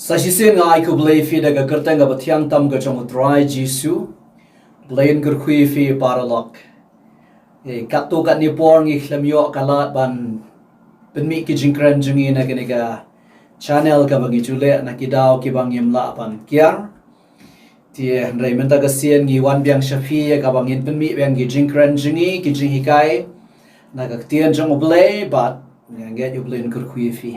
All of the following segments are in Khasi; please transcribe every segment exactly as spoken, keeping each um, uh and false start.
Sa shisien nga ai khublei ïa phi da ka kyrteng kaba thiang tam ka jong U Trai Jisu. Blei un kyrkhu ïa phi paralok. Eh, katto katne por ngi khlem ïoh ka lad ban pynmih ki jingkren jong ngi na kane ka channel kaba ngi ju leh na ki daw kiba ngim lah ban kiar. Te hynrei mynta ka sien ngi wan biang sha phi ïa kaba ngin pynmih biang ki jingkren jong ngi, ki jinghikai na ka ktien jong U Blei, bad nga ngeit U Blei un kyrkhu ïa phi.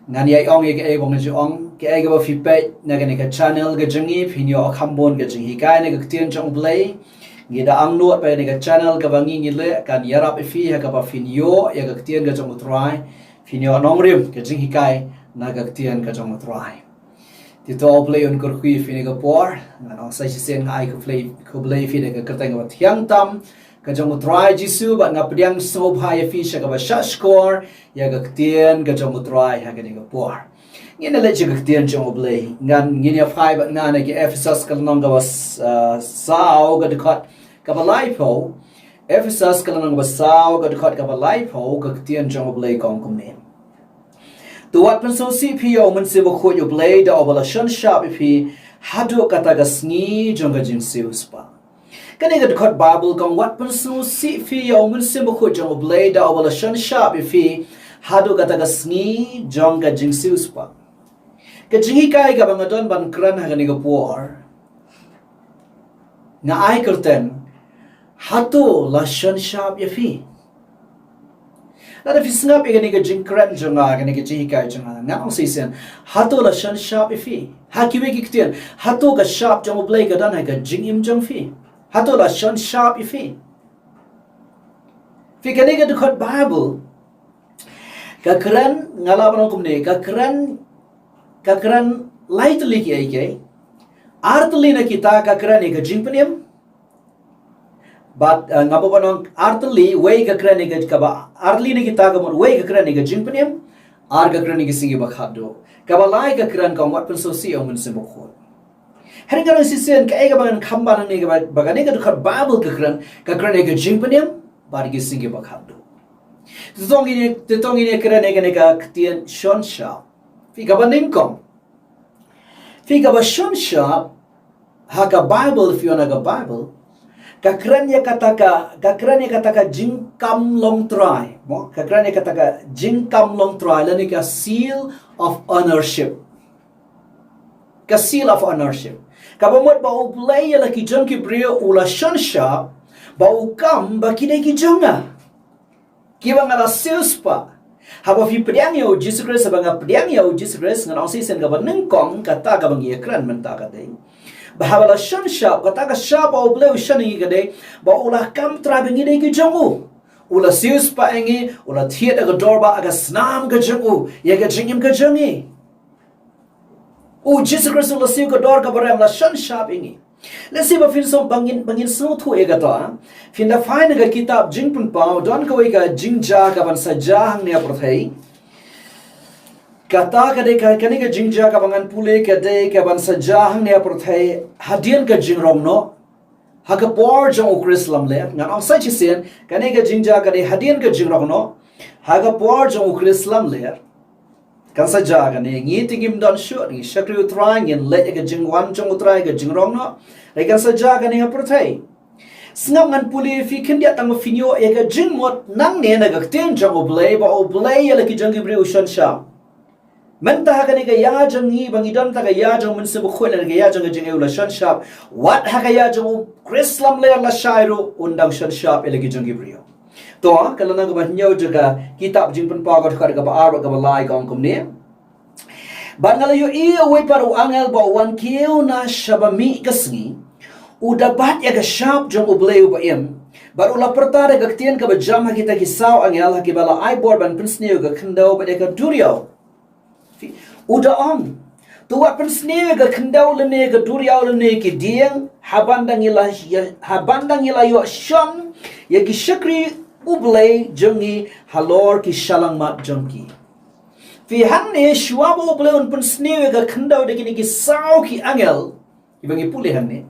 Ngan ïai ong ïa kaei ba nga ju ong, kaei kaba phi peit na kane ka channel ka jong ngi, phin ïoh kham bun ka jinghikai na ka ktien jong U Blei. Ngi da angnud ba kane ka channel kaba ngi ngi leh kan ïarap ïa phi ha kaba phin ïoh ïa ka ktien ka jong U Trai, phin ïoh nongrim ka jinghikai na ka ktien ka jong U Trai. Te to U Blei un kyrkhu ïa phi ha kane ka por. Ngan ong sa shisien nga ai khublei, khublei ïa phi da ka kyrteng kaba thiang tam ka jong U Trai Jisu, bad nga pdiang sngewbha ïa phi sha kaba shahshkor ïa ka ktien ka jong U Trai ha kane ka por. Ngin ïa leit sha ka ktien jong U Blei. Ngan, ngin ïa phai bad nga na ki Ephesos ka lynnong kaba s-, ah, saw ka dkhot kaba laiphew. Ephesos ka lynnong kaba saw ka dkhot kaba laiphew, ka ktien jong U Blei ka ong kumne. To wat pynsngewsih phi ïa U Mynsiem Bakhuid U Blei da uba la shon shap ïa phi haduh kata ka sngi jong ka jingsiewspah. Kane ka dkhot Baibl ka ong wat pynsngewsih phi ïa U Mynsiem Bakhuid jong U Blei da uba la shon shap ïa phi haduh kata ka sngi jong ka jingsiewspah. Ka jinghikai kaba nga don ban kren ha kane ka por, nga ai kyrteng, hato la shon shap ïa phi? Lada phi sngap ïa kane ka jingkren jong nga, kane ka jinghikai jong nga, nga ong shisien, hato la shon shap ïa phi? Ha kiwei ki ktien, hato ka shap jong U Blei ka don ha ka jingim jong phi? Hato la shon shap ïa phi? Phi, kane ka dkhot Baibl ka kren, nga lah ban ong kumne, ka kren, ka kren lai tylli kiei kiei. Ar tylli na kita ka kren ïa ka jingpynim. Bad, eh, nga ba ban ong ar tylli, wei ka kren ïa ka, kaba ar tylli na kita ka mut, wei ka kren ïa ka jingpynim, ar ka kren ïa ki sngi ba khatduh. Kaba lai ka kren ka ong wat pynsngewsih ïa U Mynsiem Bakhuid. Hynrei nga ong shisien kaei kaba ngan kham ban hangne, kaba, ba kane ka dkhot Baibl ka kren, ka kren ïa ka jingpynim bad ki sngi ba khatduh. Te to ngin, te to ngin ïa kren ïa kane ka ktien shon shap. Phi, kaba nyngkong, phi, kaba shon shap ha ka Baibl, phi, na ka Baibl, ka kren ïa kata ka, ka kren ïa kata ka jingkam long trai. Mo, ka kren ïa kata ka jingkam long trai lane ka seal of ownership. Ka seal of ownership. Kaba mut ba U Blei ïa la ki jong ki briew u la shon shap, ba u kam ba ki dei ki jong nga. Kiba nga la siewspah. Haba phi pdiang ïa U Jisu Khrist, haba nga pdiang ïa U Jisu Khrist, ngan ong shisien kaba nyngkong, kata kaba ngi ïa kren mynta ka dei, ba haba la shon shap, kata ka shap ba U Blei u shon ïa ngi ka dei ba u la kam trai ba ngi dei ki jong u. U la siewspah ïa ngi, u la thied ïa ka dor ba ha ka snam ka jong u ïa ka jingim ka jong ngi. U Jisu Khrist u la siew ka dor kaba rem, la shon shap ïa ngi. Lehse ba phin sngewthuh, ba ngin, ba ngin sngewthuh ïa kata, phin da phai na ka kitab Jingpynpaw, don kawei ka jingjia kaban sa jia hangne ha pyrthei. Kata ka dei ka, kane ka jingjia kaba ngan pule ka dei kaban sa jia hangne ha pyrthei hadien ka jingrong noh. Ha ka por jong U Khrist lamler, ngan ong sa shisien, kane ka jingjia ka dei hadien ka jingrong noh. Ha ka por jong U Khrist lamler kan sa jia kane, ngi te ngim don shuh, ngi shakri U Trai, ngin leit ïa ka jingwan jong U Trai, ka jingrong noh. Hynrei kan sa jia kane ha pyrthei. Sngap, ngan pule ïa phi khyndiat tang ba phin ïoh ïa ka jingmut nangne na ka ktien jong U Blei, ba U Blei ïa la ki jong ki briew u shon shap. Mynta ha kane ka ïa jong ngi ba ngi don, ta ka ïa jong U Mynsiem Bakhuid lane ka ïa jong ka jingaiu la shon shap. Wat ha ka ïa jong U Khrist lamler lashai ruh un dang shon shap ïa la ki jong ki briew. To, ka lynnong kaba hynñiew jong ka kitab Jingpynpaw, ka dkhot kaba ar bad kaba lai ka ong kumne. Bad nga la ïohi ïa uwei pat u angel ba u wan kiew na shaba mih ka sngi, u da bat ïa ka shap jong U Blei uba im. Bad u la pyrta da ka ktien kaba jam ha kita ki saw angel, ha kiba la ai bor ban pynsniew ïa ka khyndew bad ïa ka duriaw. U da ong, to wat pynsniew ïa ka khyndew lane ïa ka duriaw lane ïa ki dieng, haba ynda ngi la, haba ynda ngi la ïoh shon ïa ki shakri U Blei jong ngi halor ki shyllangmat jong ki. Phi, hangne shuwa ba U Blei un pynsniew ïa ka khyndew da kine ki saw ki angel, kiba ngi pule hangne,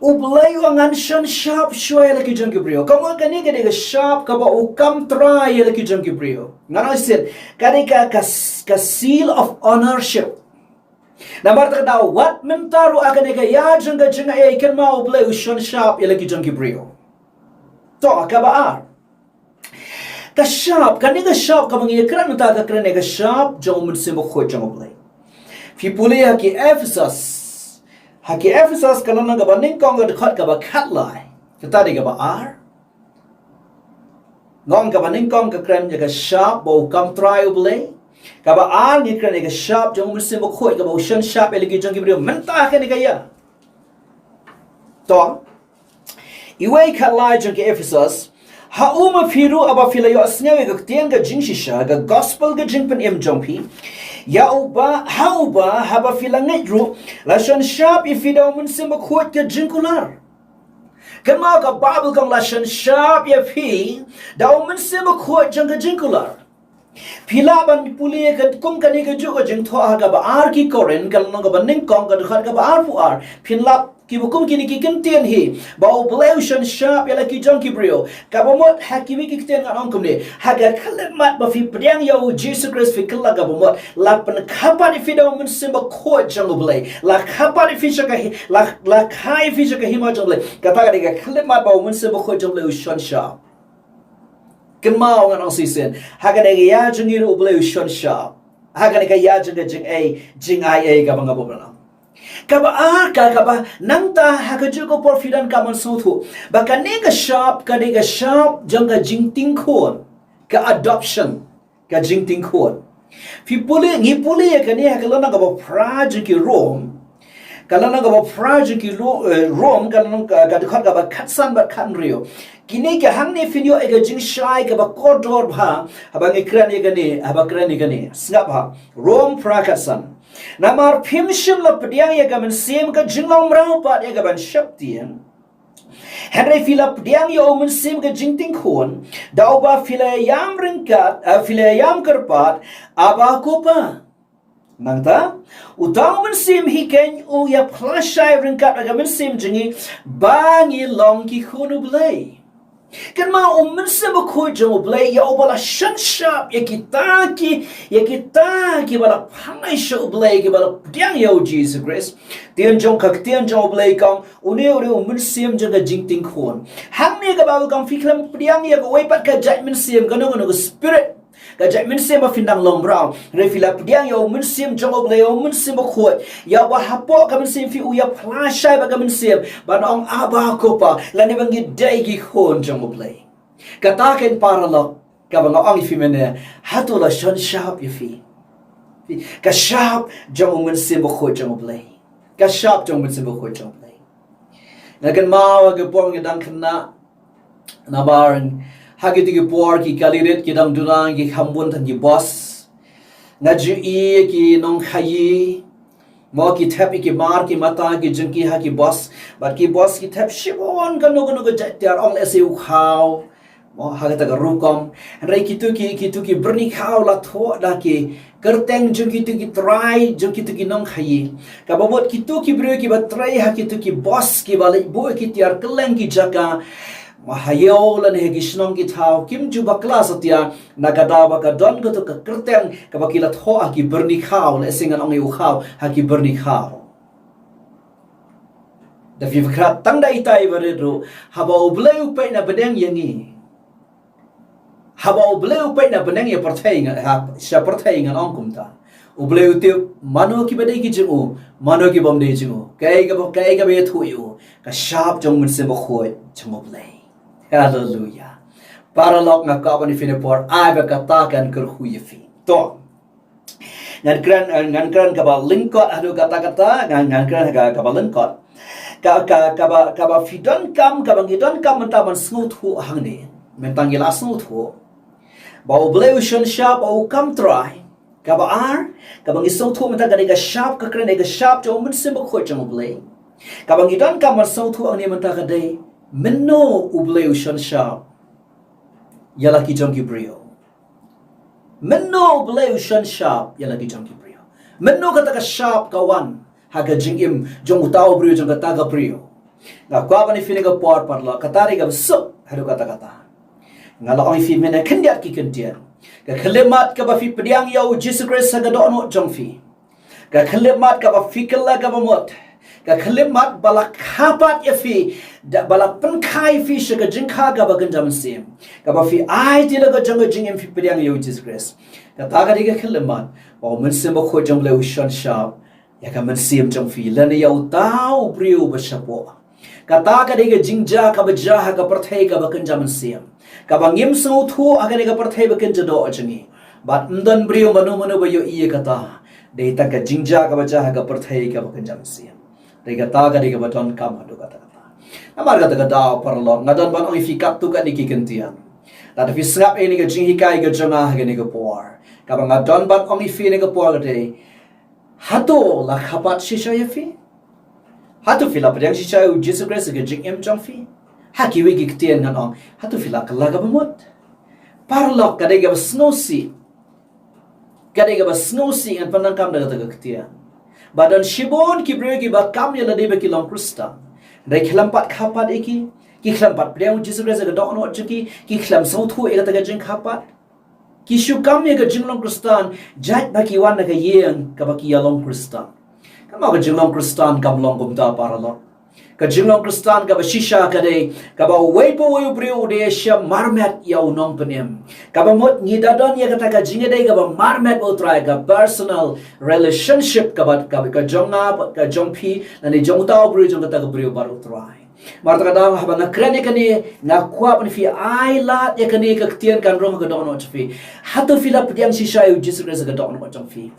U Blei u ong ngan shon shap shuwa ïa la ki jong ki briew. Ka mut kane ka dei ka shap kaba u kam trai ïa la ki jong ki briew. Ngan ong shisien, ka dei ka, ka, ka seal of ownership. Namar kata ka daw wat mynta ruh ha kane ka ïa jong ka jingaiei kynmaw U Blei u shon shap ïa la ki jong ki briew. To, kaba ar. Ka shap, kane ka shap kaba ngi kren mynta ka kren ïa ka shap jong u Mynsiem Bakhuid jong U Blei. Phi pule ha ki Ephesos. Ha ki Ephesos ka lynnong kaba nyngkong ka dkhot kaba khatlai. Kata dei kaba ar. Nga ong kaba nyngkong ka kren ïa ka shap ba u kam trai U Blei. Kaba ar ngi kren ïa ka shap jong u Mynsiem Bakhuid kaba u shon shap ïa la ki jong ki briew mynta ha kane ka ïa. To. Iwei khatlai jong ki Ephesos. Ha u ma phi ruh haba phi la ïohsngew ïa ka ktien ka jingshisha, ka gospel ka jingpynim jong phi. Ïa uba, ha uba, haba phi la ngeit ruh, la shon shap ïa phi da u Mynsiem Bakhuid ka jingkular. Kynmaw ka Baibl ka ong la shon shap ïa phi da u Mynsiem Bakhuid jong ka jingkular. Phi lah ban pule ka kum kane kajuh ka jingthoh ha kaba ar ki Korinth ka lynnong kaba nyngkong ka dkhot kaba arphew ar. Phin lap kiba kum kine ki kyntien hi ba U Blei u shon shap ïa la ki jong ki briew. Kaba mut ha kiwei ki kyntien ngan ong kumne. Ha ka khyllipmat ba phi pdiang ïa u Jisu Khrist phi kylla kaba mut. La pynkha pat ïa phi da u Mynsiem Bakhuid jong U Blei. La kha pat ïa phi sha ka hi-, la, la kha ïa phi sha ka hima jong U Blei. Kata ka dei ka khyllipmat ba u Mynsiem Bakhuid jong U Blei u shon shap. Kynmaw ngan ong shisien. Ha kane ka ïa jong ngi ruh U Blei u shon shap. Ha kane ka ïa jong ka jingaiei, jingaiei kaba nga buh ba nang. Kaba ar ka, kaba nangta ha kajuh ka por phi donkam ban sngewthuh. Ba kane ka shap, kane ka shap jong ka jingtingkhun. Ka adoption. Ka jingtingkhun. Phi pule, ngi pule ïa kane ha ka lynnong kaba phra jong ki Rom. Ka lynnong kaba phra jong ki Ro-, eh, Rom, ka lynnong ka, ka dkhot kaba khatsan bad khathynriew. Kine ki hangne phin ïoh ïa ka jingshai kaba kordor bha, haba ngi kren ïa kane, haba kren ïa kane. Sngap bha. Rom phra khatsan. Namar phim shym la pdiang ïa ka mynsiem ka jinglong mraw pat ïa ka ban sheptieng. Hynrei phi la pdiang ïa u Mynsiem ka jingtingkhun, da uba phi la ïam ryngkat, eh, phi la ïam kyrpad, Abba Ko Pa. Nangta, uta u Mynsiem hi keiñ u ïa phlashai ryngkat bad ka mynsiem jong ngi, ba ngi long ki khun U Blei. Kynmaw u Mynsiem Bakhuid jong U Blei, ïa uba la shon shap, ïa kita ki, ïa kita kiba la phai sha U Blei, kiba la pdiang ïa u Jisu Khrist. Ktien jong ka, ktien jong U Blei ka ong, une, une u mynsiem jong ka jingtingkhun. Hangne ka Baibl ka ong phi khlem pdiang ïa kawei pat ka jait mynsiem, kano kano ka spirit. Ka jait mynsiem ba phin dang long mraw. Hynrei phi la pdiang ïa u Mynsiem jong U Blei, ïa u Mynsiem Bakhuid. Ïa uba hapoh ka mynsiem phi u ïa phlashai bad ka mynsiem. Ban ong Abba Ko Pa. Lane ba ngi dei ki khun jong U Blei. Kata keiñ paralok. Kaba nga ong ïa phi mynne. Hato la shon shap ïa phi. Ka shap jong u Mynsiem Bakhuid jong U Blei. Ka shap jong u Mynsiem Bakhuid jong U Blei. Nga kynmaw ha ka por nga dang khynnah. Namar ha kito ki por ki kali rit ki dang duna ki kham bun tang ki bos. Nga ju i ki nongkhaïi. Mo ki thep ïa ki mar ki mata ki jong ki ha ki bos. Bad ki bos ki thep shibun kano kano ka jait tiar ong lehse u khaw. Mo ha kata ka rukom. Hynrei kito ki, kito ki byrni khaw la thoh da ki kyrteng jong kito ki trai, jong kito ki nongkhaïi. Kaba mut kito ki briew kiba trei ha kito ki bos kiba leit buh ki tiar kylleng ki jaka. Mo ha ïew lane ha ki shnong ki thaw, kim ju bakla satia, na ka daw ba ka don kato ka kyrteng, kaba ki la thoh ha ki byrni khaw, lehse ngan ong ïa u khaw, ha ki byrni khaw. Da phi pyrkhat tang da itai ba rit ruh, haba U Blei u peit na bneng ïa ngi. Haba U Blei u peit na bneng ïa pyrthei ngan, ha, sha pyrthei ngan ong kumta. U Blei u tip, mano kiba dei ki jong u, mano ki bym dei jong u. Kaei kaba, kaei kaba ïathuh ïa u. Ka shap jong u Mynsiem Bakhuid, jong U Blei. Haleluia. Paralok nga kwah ban ïa phi na por, ai ba kata kan kyrkhu ïa phi. To. Ngan kren, eh, ngan kren kaba lyngkot, haduh katta katta, ngan, ngan kren ka, kaba lyngkot. Ka, ka, kaba, kaba phi donkam, kaba ngi donkam mynta ban sngewthuh hangne. Mynta ngi la sngewthuh. Ba U Blei u shon shap, ba u kam trai. Kaba ar, kaba ngi sngewthuh mynta ka dei ka shap, ka kren dei ka shap jong u Mynsiem Bakhuid jong U Blei. Kaba ngi donkam ban sngewthuh hangne mynta ka dei. Mynno U Blei u shon shap. Ïa la ki jong ki briew. Mynno U Blei u shon shap, ïa la ki jong ki briew. Mynno kata ka shap ka wan, ha ka jingim, jong uta u briew, jong kata ka briew. Nga kwah ban ong ïa phi ha kane ka por paralok, kata ka dei kaba suk haduh katta katta. Nga la ong ïa phi mynne khyndiat ki kyntien. Ka khyllipmat kaba phi pdiang ïa u Jisu Khrist ha ka dohnud jong phi. Ka khyllipmat kaba phi kylla kaba mut. Ka khyllipmat ba la kha pat ïa phi, da ba la pynkha ïa phi sha ka jingkha kaba kynja mynsiem. Kaba phi aiti la ka jong ka jingim, phi pdiang ïa u Jisu Khrist. Kata ka dei ka khyllipmat ba u Mynsiem Bakhuid jong U Blei u shon shap ïa ka mynsiem jong phi, lane ïa uta u briew ba shapoh. Kata ka dei ka jingjia kaba jia ha ka pyrthei kaba kynja mynsiem, kaba ngim sngewthuh ha kane ka pyrthei ba kynja doh jong ngi. Bad ym don briew mano mano ba ïohi ïa kata. Dei tang ka jingjia kaba jia ha ka pyrthei kaba kynja mynsiem. Dei kata ka dei kaba donkam haduh katta katta. Namar kata ka daw paralok, nga don ban ong ïa phi katto katne ki kyntien. Lada phi sngap ïa kane ka jinghikai ka jong nga ha kane ka por, kaba nga don ban ong ïa phi ha kane ka por ka dei, hato la kha pat shisha ïa phi? Hato phi la pdiang shisha ïa u Jisu Khrist ha ka jingim jong phi? Ha kiwei ki ktien ngan ong, hato phi la kylla kaba mut? Paralok, ka dei kaba sngewsih. Ka dei kaba sngewsih, ngan pyndonkam da kata ka ktien. Ba don shibun ki briew kiba kam ïa lade ba ki long Khristan, hynrei khlem pat kha pat ïa ki, ki khlem pat pdiang u Jisu Khrist ha ka dohnud jong ki, ki khlem sngewthuh ïa kata ka jingkha pat. Ki shu kam ïa ka jinglong Khristan jait ba ki wan na ka ïing kaba ki ïa long Khristan. Kynmaw, ka jinglong Khristan kam long kumta, paralok. Ka jinglong Khristan kaba shisha ka dei kaba uwei pa uwei u briew u dei sha marmet ïa u Nongpynim. Kaba mut ngi da don ïa kata ka jingïadei kaba marmet bad u Trai, ka personal relationship kaba, kaba ka jong nga, ka jong phi, lane jong uta u briew, jong kata ka briew bad u Trai. Namar kata ka daw haba nga kren ïa kane, nga kwah ban ong ïa phi, ai lad ïa kane ka ktien kan rung ha ka dohnud jong phi. Hato phi la pdiang shisha ïa u Jisu Khrist ha ka dohnud jong phi?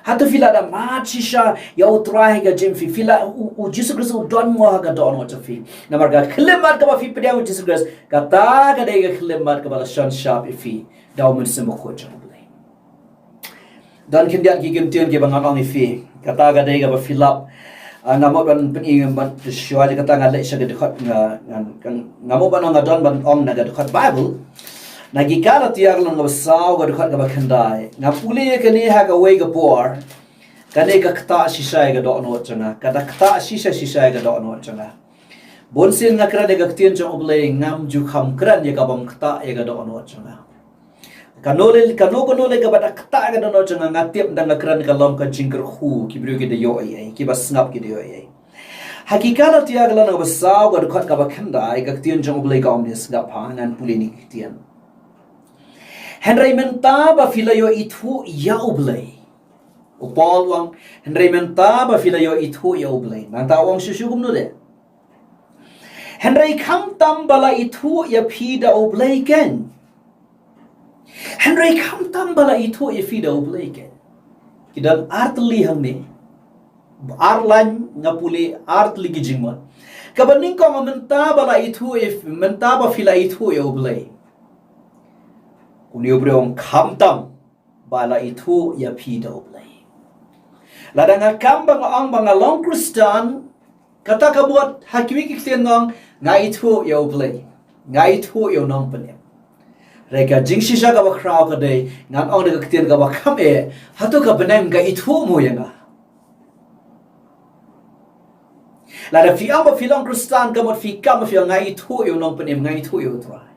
Hato phi la da mad shisha ïa u Trai ha ka jingim phi? Phi la, u, u Jisu Khrist u don mo ha ka dohnud jong phi? Namar ka khyllipmat kaba phi pdiang ïa u Jisu Khrist, kata ka dei ka khyllipmat kaba la shon shap ïa phi da u Mynsiem Bakhuid jong U Blei. Don khyndiat ki kyntien kiba ngan ong ïa phi. Kata ka dei kaba phi lap. Ah, nga mut ban pyni, nga mut shuwa ïa kata nga leit sha ka dkhot, nga, nga, nga, nga mut ban ong, nga don ban ong na ka dkhot Baibl. Na ki Galatia ka lynnong kaba saw ka dkhot kaba khyndai. Nga pule ïa kane ha kawei ka por. Kane ka ktah shisha ïa ka dohnud jong nga. Ka da ktah shisha shisha ïa ka dohnud jong nga. Bunsien nga kren ïa ka ktien jong U Blei, ngam ju kham kren ïa ka bym ktah ïa ka dohnud jong nga. Kano le, kano kano le kaba da ktah ïa ka dohnud jong nga, nga tip ynda nga kren ka long ka jingkyrkhu, ki briew ki da ïohi ei, kiba sngap ki da ïohi ei. Ha ki Galatia ka lynnong kaba saw ka dkhot kaba khyndai, ka ktien jong U Blei ka ong ne, sngap ha, ngan pule ïa kane ka ktien. Hynrei mynta ba phi la ïoh ithuh ïa U Blei. U Paul u ong, hynrei mynta ba phi la ïoh ithuh ïa U Blei. Nangta u ong shuh shuh kumno de? Hynrei khamtam ba la ithuh ïa phi da U Blei keiñ. Hynrei khamtam ba la ithuh ïa phi da U Blei keiñ. Ki don ar tylli hangne. Ar lain nga pule, ar tylli ki jingmut. Kaba nyngkong, mynta ba la ithuh ïa phi, mynta ba phi la ithuh ïa U Blei. Une u briew u ong khamtam ba la ithuh ïa phi da U Blei. Lada nga kam ba nga ong ba nga long Khristan, kata ka mut ha kiwei ki ktien nga ong nga ithuh ïa U Blei, nga ithuh ïa u Nongpynim. Hynrei ka jingshisha kaba khraw ka dei, ngan ong da ka ktien kaba kham eh, hato ka bneng ka ithuh mo ïa nga? Lada phi ong ba phi long Khristan, ka mut phi kam ba phi ong nga ithuh ïa u Nongpynim, nga ithuh ïa u Trai.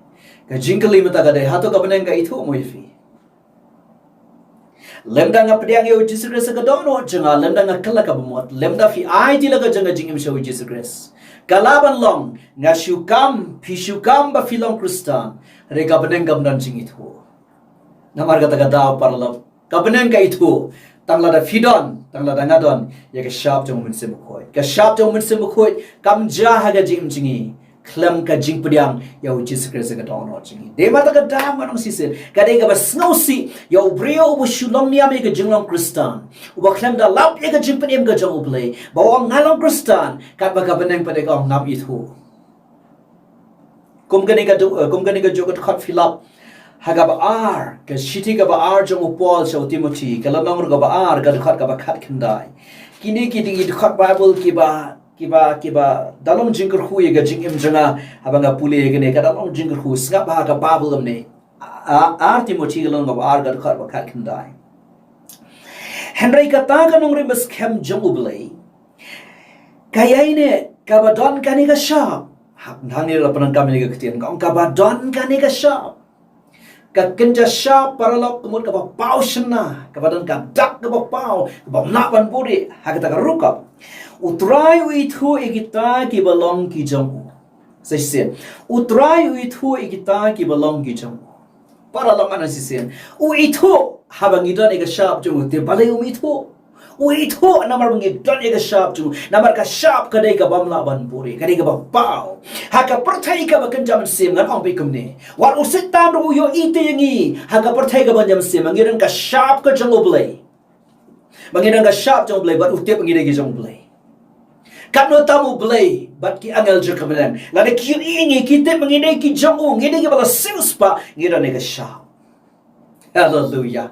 Ka jingkylli mynta ka dei, hato ka bneng ka ithuh mo ïa phi? Lymda nga pdiang ïa u Jisu Khrist ha ka dohnud jong nga, lymda nga kylla kaba mut, lymda phi aiti la ka jong ka jingim sha u Jisu Khrist, ka lah ban long, nga shu kam, phi shu kam ba phi long Khristan, hynrei ka bneng kam don jingithuh. Namar kata ka daw paralok, ka bneng ka ithuh tang lada phi don, tang lada nga don ïa ka shap jong u Mynsiem Bakhuid. Ka shap jong u Mynsiem Bakhuid kam jia ha ka jingim jong ngi khlem ka jingpdiang ïa u Jisu Khrist ha ka dohnud jong ngi. Dei ma kata ka daw ngan ong shisien, ka dei kaba sngewsih ïa u briew uba shu long niam ïa ka jinglong Khristan, uba khlem da lap ïa ka jingpynim ka jong U Blei, ba u ong nga long Khristan, katba ka bneng pat ka ong ngam ithuh. Kum kane ka du-, eh, kum kane ka juh ka dkhot phi lap ha kaba ar, ka shithi kaba ar jong u Paul sha u Timothi, ka lynnong ruh kaba ar, ka dkhot kaba khatkhyndai. Kine ki dei ki dkhot Baibl kiba, kiba, kiba da long jingkyrkhu ïa ka jingim jong nga, haba nga pule ïa kine, ka da long jingkyrkhu, sngap ha ka Baibl kumne. A-, ar Timothi ka lynnong kaba ar, ka dkhot kaba khatkhyndai. Hynrei kata ka nongrim ba skhem jong U Blei ka ïaineh Kaba don kane ka shap. Hap, hangne la pyndonkam ïa kane ka ktien. Ka ong kaba don kane ka shap. Ka kynja shap paralok ka mut kaba paw shynna, kaba don ka dak kaba paw, kaba mlak ban buri, ha kata ka rukom. U Trai u ithuh ïa kita kiba long ki jong u. Sa shisien. U Trai u ithuh ïa kita kiba long ki jong u. Paralok ngan ong shisien. U ithuh, haba ngi don ïa ka shap jong u te balei um ithuh. U ithuh namar ba ngi don ïa ka shap jong u. Namar ka shap ka dei kaba mlak ban buri, ka dei kaba paw. Ha ka pyrthei kaba kynja mynsiem ngan ong beit kumne. Wat u Soitan ruh u ïohi te ïa ngi. Ha ka pyrthei kaba kynja mynsiem ngi don ka shap ka jong U Blei. Ba ngi don ka shap jong U Blei bad u tip ngi dei ki jong U Blei. Katno tam U Blei bad ki angel jong ka bneng. Lada ki ïohi ïa ngi ki tip ngi dei ki jong u, ngi dei kiba la siewspah, ngi don ïa ka shap. Haleluya.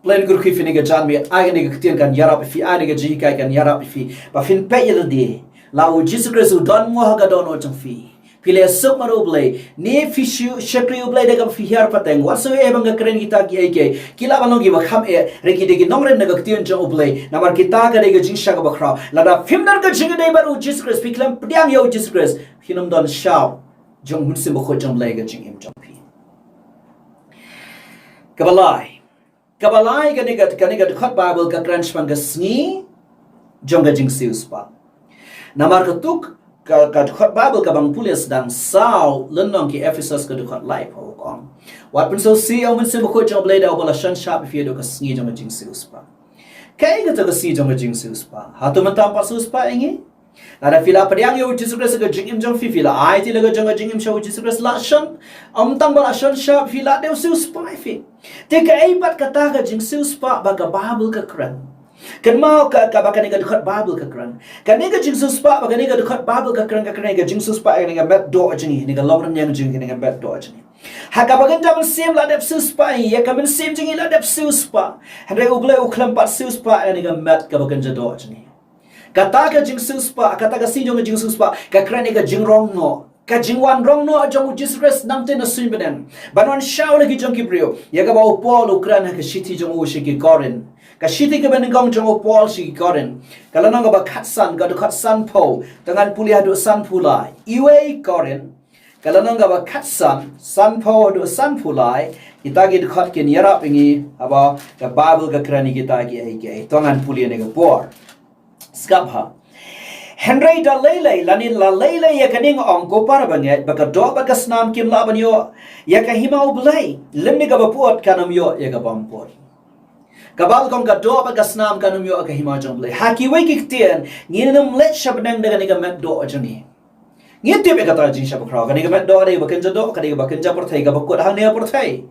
Plan kyrkhu phi ne ka janmiet, ai kane ka ktien kan ïarap ïa phi, ai kane ka jinghikai kan ïarap ïa phi. Ba phin peit ïa lade. La u Jisu Khrist u don mo ha ka dohnud jong phi. Phi la suk marwei U Blei. Ne phi shu shakri U Blei da kaba phi hiar pateng. Wat shu eh ba nga kren kita kiei kiei. Ki lah ban long kiba kham eh. Hynrei ki dei ki nongrim na ka ktien jong U Blei. Namar kita ka dei ka jingshah kaba khraw. Lada phim don ka jingïadei bad u Jisu Khrist, phi khlem pdiang ïa u Jisu Khrist, phin ym don shap jong u Mynsiem Bakhuid jong U Blei ha ka jingim jong phi. Kaba lai. Kaba lai kane ka, kane ka dkhot Baibl ka kren shaphang ka sngi jong ka jingsiewspah. Namar katu ka, ka dkhot Baibl kaba ngi pule sdang saw lynnong ki Ephesos ka dkhot laiphew ka ong. Wat pynsngewsih ïa u Mynsiem Bakhuid jong U Blei da uba la shon shap ïa phi haduh ka sngi jong ka jingsiewspah. Kaei kata ka sngi jong ka jingsiewspah? Hato mynta ym pat siewspah ïa ngi? Lada phi la pdiang ïa u Jisu Khrist ha ka jingim jong phi, phi la ai ïa la ka jong ka jingim sha u Jisu Khrist, la shon. Ym tang ba la shon shap ïa phi, la dei u siewspah ïa phi. Te kaei pat kata ka jingsiewspah ba ka Baibl ka kren? Kynmaw ka, kaba kane ka dkhot Baibl ka kren. Kane ka jingsiewspah ba kane ka dkhot Baibl ka kren, ka kren ka jingsiewspah ïa kane ka met doh jong ngi, ne ka longrynïeng jong ngi, kane ka met doh jong ngi. Ha kaba kynja mynsiem la dep siewspah ïa ngi, ïa ka mynsiem jong ngi la dep siewspah. Hynrei U Blei u khlem pat siewspah ïa kane ka met kaba kynja doh jong ngi. Kata ka jingsiewspah, kata ka sngi jong ka jingsiewspah, ka kren ïa ka jingrong noh. Ka jingwan rong noh jong u Jisu Khrist nangtei na suiñ bneng. Ban wan shaw la ki jong ki briew. Ïa kaba u Paul u kren ha ka shithi jong u sha ki Korinth. Ka shithi kaba nyngkong jong u Paul sha ki Korinth. Ka lynnong kaba khatsan, ka dkhot sanphew. Te ngan pule haduh sanphew lai. Iwei Korinth. Ka lynnong kaba khatsan, sanphew haduh sanphew lai. Kita ki dkhot kin ïarap ïa ngi, haba ka Baibl ka kren ïa kita kiei kiei. To ngan pule ne ka por. Sngap ha. Hynrei da lei lei, lane la lei lei ïa kane nga ong ko para bangeit, ba ka doh bad ka snam kim lah ban ïoh ïa ka hima U Blei, lymne kaba pyut kan ym ïoh ïa ka bym pyut. Ka Baibl ka ong ka doh bad ka snam kan ym ïoh ïa ka hima jong U Blei. Ha kiwei ki ktien, ngin ym leit sha bneng da kane ka met doh jong ngi. Ngi tip ïa kata ka jingshah bakhraw, kane ka met doh ka dei kaba kynja doh, ka dei kaba kynja pyrthei, kaba kut hangne ha pyrthei.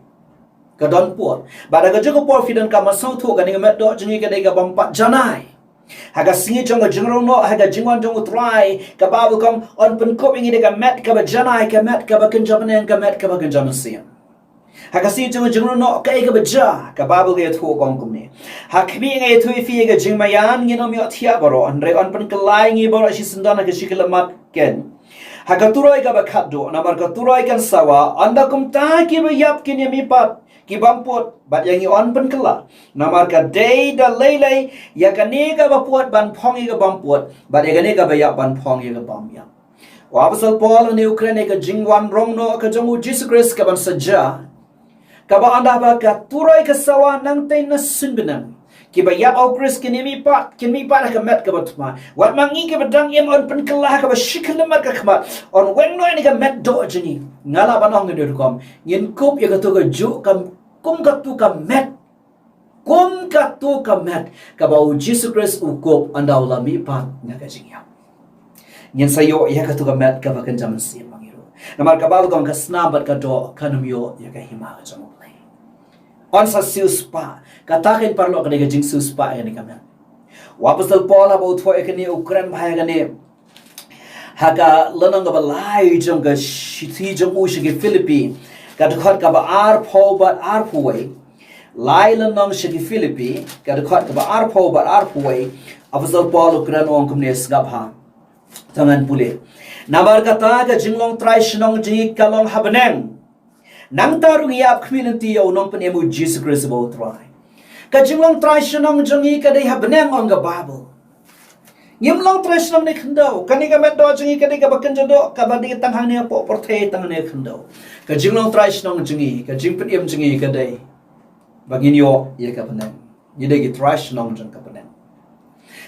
Ka don por. Bad ha kajuh ka por phi donkam ban sngewthuh kane ka met doh jong ngi ka dei ka bym pat janai. Ha ka sngi jong ka jingrong noh, ha ka jingwan jong U Trai, ka Baibl ka ong yn pynkup ïa ngi da ka met kaba janai, ka met kaba kynja bneng, ka met kaba kynja mynsiem. Ha ka sngi jong ka jingrong noh, kaei kaba jia, ka Baibl ka ïathuh ka ong kumne. Ha khmih nga ïathuh ïa phi ïa ka jingmaïan, ngin ym ïohthiah baroh, hynrei yn pynkylla ïa ngi baroh shisyndon ha ka shi khyllipmat keiñ. Ha ka turoi kaba khatduh, namar ka turoi kan sawa, ynda kumta kiba ïap kin ïamihpat, ki bym pyut, bad ïa ngi yn pynkylla. Namar ka dei da lei lei, ïa kane kaba pyut ban phong ïa ka bym pyut, bad ïa kane kaba ïap ban phong ïa ka bym ïap. U Apostol Paul hangne u kren ïa ka jingwan rong noh ka jong u Jisu Khrist kaban sa jia. Kaba ynda ba ka turoi ka sawa nangtei na suiñ bneng. Kiba ïap ha u Khrist kin ïamihpat, kin mihpat ha ka met kaba thma. Wat ma ngi kiba dang im yn pynkylla ha kaba shi khyllipmat ka khmat. Yn weng noh ïa ka met doh jong ngi. Nga lah ban ong ïa ngi rukom. Ngin kup ïa kato kajuh ka, kum kato ka met. Kum kato ka met. Kaba u Jisu Khrist u kup ynda u la mihpat na ka jingïap. Ngin sa ïoh ïa kato ka met kaba kynja mynsiem ma ngi ruh. Namar ka Baibl ka ong ka snam bad ka doh kan ym ïoh ïa ka hima ka jong U Blei. Yn sa siewspah. Kata ka, paralok, ka dei ka jingsiewspah ïa kane ka met. U Apostol Paul haba u thoh ïa kane u kren bha ïa kane. Ha ka lynnong kaba lai jong ka shithi jong u sha ki Philippi. Ka dkhot kaba arphew bad arphew wei. Lai lynnong sha ki Philippi. Ka dkhot kaba arphew bad arphew wei. Apostol Paul u kren u ong kumne, sngap ha. To ngan pule. Namar kata ka jinglong trai shnong jong ngi ka long ha bneng. Nangta ruh ngi ïap khmih lynti ïa u Nongpynim u Jisu Khrist uba u Trai. Ka jinglong trai shnong jong ngi ka dei ha bneng, ong ka Baibl. Ngim long trai shnong ne khyndew. Kane ka met doh jong ngi ka dei kaba kynja doh, kaba dei tang hangne hapoh pyrthei tang hangne khyndew. Ka jinglong trai shnong jong ngi, ka jingpynim jong ngi ka dei ba ngin ïoh ïa ka bneng. Ngi dei ki trai shnong jong ka bneng.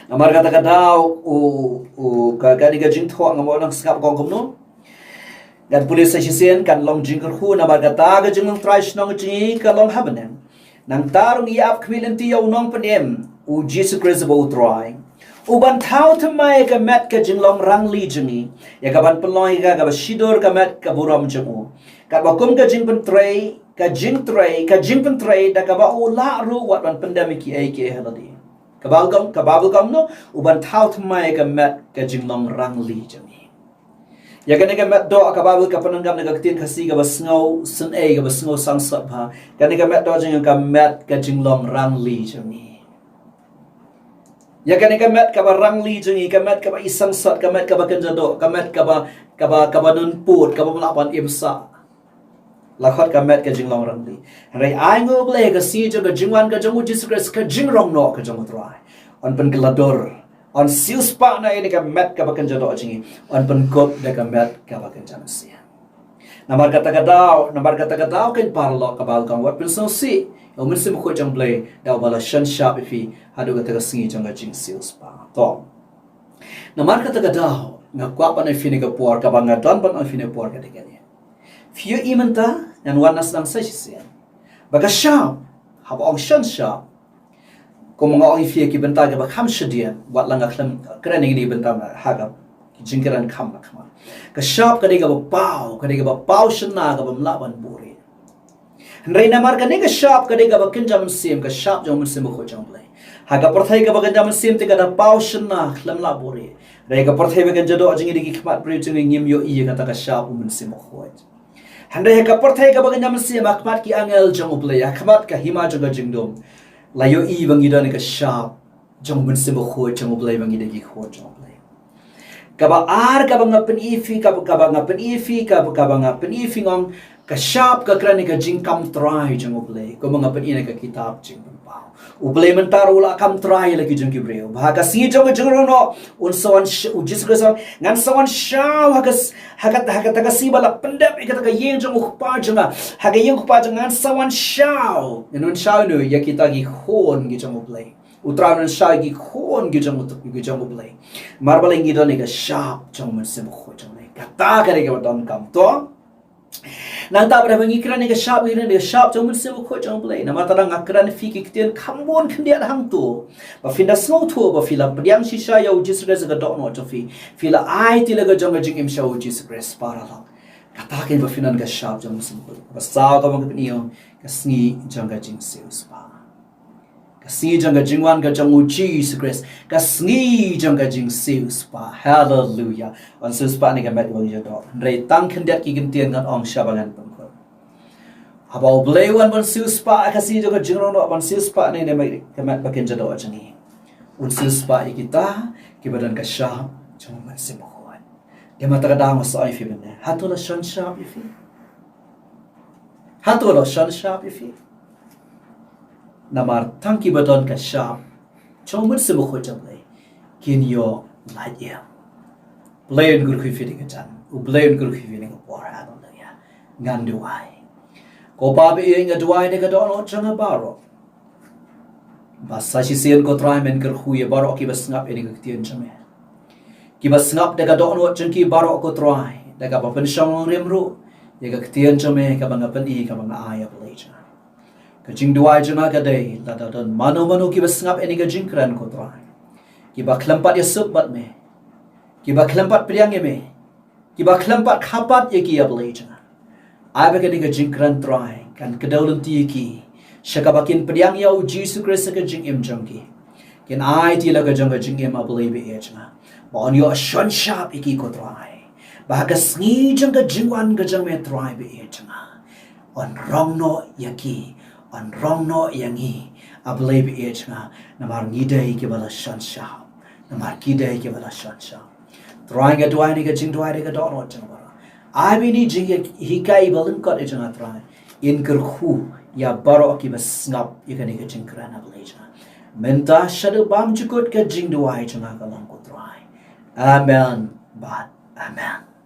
Namar kata ka daw u, u ka, kane ka jingthoh ngam ong nang sngap kong kumno. Ngan pule sa shisien kan long jingkyrkhu namar kata ka jinglong trai shnong jong ngi ka long ha bneng. Nangta ruh ngi ap khmih lynti ïa u nongpynim, u Jisu Khrist ba u Trai, u ban thaw thymmai ïa ka met ka jinglong rangli jong ngi, ïa ka ban pynlong ïa ka kaba shidur ka met ka burom jong u. Katba kum ka jingpyntrei, ka jingtrei, ka jingpyntrei da kaba u lah ruh wat ban pyndem ïa kiei kiei ha lade. Ka Baibl kam, ka Baibl kam no, u ban thaw thymmai ïa ka met ka jinglong rangli jong ngi. Ïa kane ka met doh ka Baibl ka pyndonkam na ka ktien Khasi kaba sngew synei, kaba sngew sangsot bha. Kane ka met doh jong ngi ka met ka jinglong rangli jong ngi. Ïa kane ka met kaba rangli jong ngi, ka met kaba i sangsot, ka met kaba kynja doh, ka met kaba, kaba, kaba nunput, kaba ym lah ban im sah. La khot ka met ka jinglong rangli. Hynrei ai nguh U Blei ka sngi jong ka jingwan ka jong u Jisu Khrist, ka jingrong noh ka jong u Trai. Yn pynkylla dur. Yn siewspah na ïa kane ka met kaba kynja doh jong ngi. Yn pynkup da ka met kaba kynja mynsiem. Namar kata ka daw, namar kata ka daw kan paralok ka Baibl kan wat pynsngewsih ïa u Mynsiem Bakhuid jong U Blei da uba la shon shap ïa phi haduh kata ka sngi jong ka jingsiewspah. To. Namar kata ka daw nga kwah ban ai phi ïa kane ka por, kaba nga don ban ai phi ïa kane ka por ka dei kane. Phi ïohi mynta ngan wan na sdang sa shisien ba ka shap haba ong shon shap. Kum nga ong ïa phi ki bynta kiba kham shadien, wat la nga khlem kren ïa kine ki bynta ha ka jingkren kham la kham. Ka shap ka dei kaba paw, ka dei kaba paw shynna kaba ym lah ban buhrieh. Hynrei namar kane ka shap ka dei kaba kynja mynsiem, ka shap jong u Mynsiem Bakhuid jong U Blei. Ha ka pyrthei kaba kynja mynsiem te ka da paw shynna khlem lah buhrieh. Hynrei ka pyrthei ba kynja doh jong ngi da ki khmat briew jong ngi ngim ïohi ïa kata ka shap u Mynsiem Bakhuid. Hynrei ha ka pyrthei kaba kynja mynsiem, ha khmat ki angel jong U Blei, ha khmat ka hima jong ka jingdum, la ïohi ba ngi don ïa ka shap jong u Mynsiem Bakhuid jong U Blei, ba ngi dei ki khun jong U Blei. Kaba ar kaba nga pyni ïa phi, kaba, kaba nga pyni ïa phi, kaba, kaba nga pyni ïa phi nga ong ka shap ka kren ïa ka jingkam trai jong U Blei, kumba nga pyni na ka kitab Jingpynpaw. U Blei mynta ruh u la kam trai ïa la ki jong ki briew. Ba ha ka sngi jong ka jingrong noh, un sa wan sh-, u Jisu Khrist u ong, ngan sa wan shaw ha ka s-, ha ka, ha kata ka sngi ba la pyndep ïa kata ka ïing jong u Kpa jong nga. Ha ka ïing u Kpa jong nga ngan sa wan shaw. Ngan wan shaw ïa uno, ïa kita ki khun ki jong U Blei. U Trai un wan shaw ïa ki khun ki jong U, ki jong U Blei. Namar balei? Ngi don ïa ka shap jong u Mynsiem Bakhuid jong U Blei. Kata ka dei kaba donkam to. Nangta ba ngi kren ïa ka shap, ngi kren ïa ka shap jong u Mynsiem Bakhuid jong U Blei. Namar kata nga kren ïa phi ki ktien kham bun khyndiat hangto. Ba phin da sngewthuh, ba phi la pdiang shisha ïa u Jisu Khrist ha ka dohnud jong phi. Phi la ai tila ka jong ka jingim sha u Jisu Khrist, paralok. Kata ka dei ba phin don ka shap jong u Mynsiem Bakhuid. Ba saw kaba nga pyni ïa ka sngi jong ka jingsiewspah. Ka sngi jong ka jingwan ka jong u Jisu Khrist. Ka sngi jong ka jingsiewspah. Haleluya. Wan siewspah ne ka met wan jadok. Hynrei tang khyndiat ki ktien ngan ong sha ba ngan pynkut. Haba U Blei wan ban siewspah ka sngi jong ka jingrong noh, ban siewspah ne ne met, ka met ba kynja doh jong ngi. Un siewspah ïa kita kiba don ka shap jong u Mynsiem Bakhuid. Te mynta ka daw nga sa ong ïa phi mynne. Hato la shon shap ïa phi? Hato la shon shap ïa phi? Namar tang kiba don ka shap jong u Mynsiem Bakhuid jong U Blei kin ïoh lait ïa. U Blei un kyrkhu ïa phi da ka jan. U Blei un kyrkhu ïa phi da ka por. Haleluya. Ngan duwai. Ko Pa ba ïeit, nga duwai da ka dohnud jong nga baroh. Ba sa shisien ko Trai men kyrkhu ïa baroh kiba sngap ïa kane ka ktien jong me. Kiba sngap da ka dohnud jong ki baroh ko Trai, da kaba pynshong nongrim ruh ïa ka ktien jong me kaba nga pyni, kaba nga ai, A Blei jong nga. Ka jingduwai jong nga ka dei, lada don mano mano kiba sngap ïa kane ka jingkren ko Trai, kiba khlem pat ïasuk bad me, kiba khlem pat pdiang ïa me, kiba khlem pat kha pat ïa ki, A Blei jong nga. Ai ba kane ka jingkren Trai kan kdew lynti ïa ki sha kaba kin pdiang ïa u Jisu Khrist ha ka jingim jong ki. Kin ai tila ka jong ka jingim, A Blei ba ïeit jong nga. Ba yn ïoh shon shap ïa ki ko Trai. Ba ha ka sngi jong ka jingwan ka jong me Trai ba ïeit jong nga, yn rong noh ïa ki, yn rong noh ïa ngi, A Blei ba ïeit jong nga. Namar ngi dei kiba la shon shap. Namar ki dei kiba la shon shap. Trai nga duwai ïa kane ka jingduwai da ka dohnud jong nga baroh. Ai ba ïa kane ka jinghikai ba lyngkot ïa jong nga Trai, yn kyrkhu ïa baroh kiba sngap ïa kane ka jingkren ha Malaysia. Mynta shaduh bam jukut ka jingduwai jong nga ka long ko Trai. Amen. Bad amen.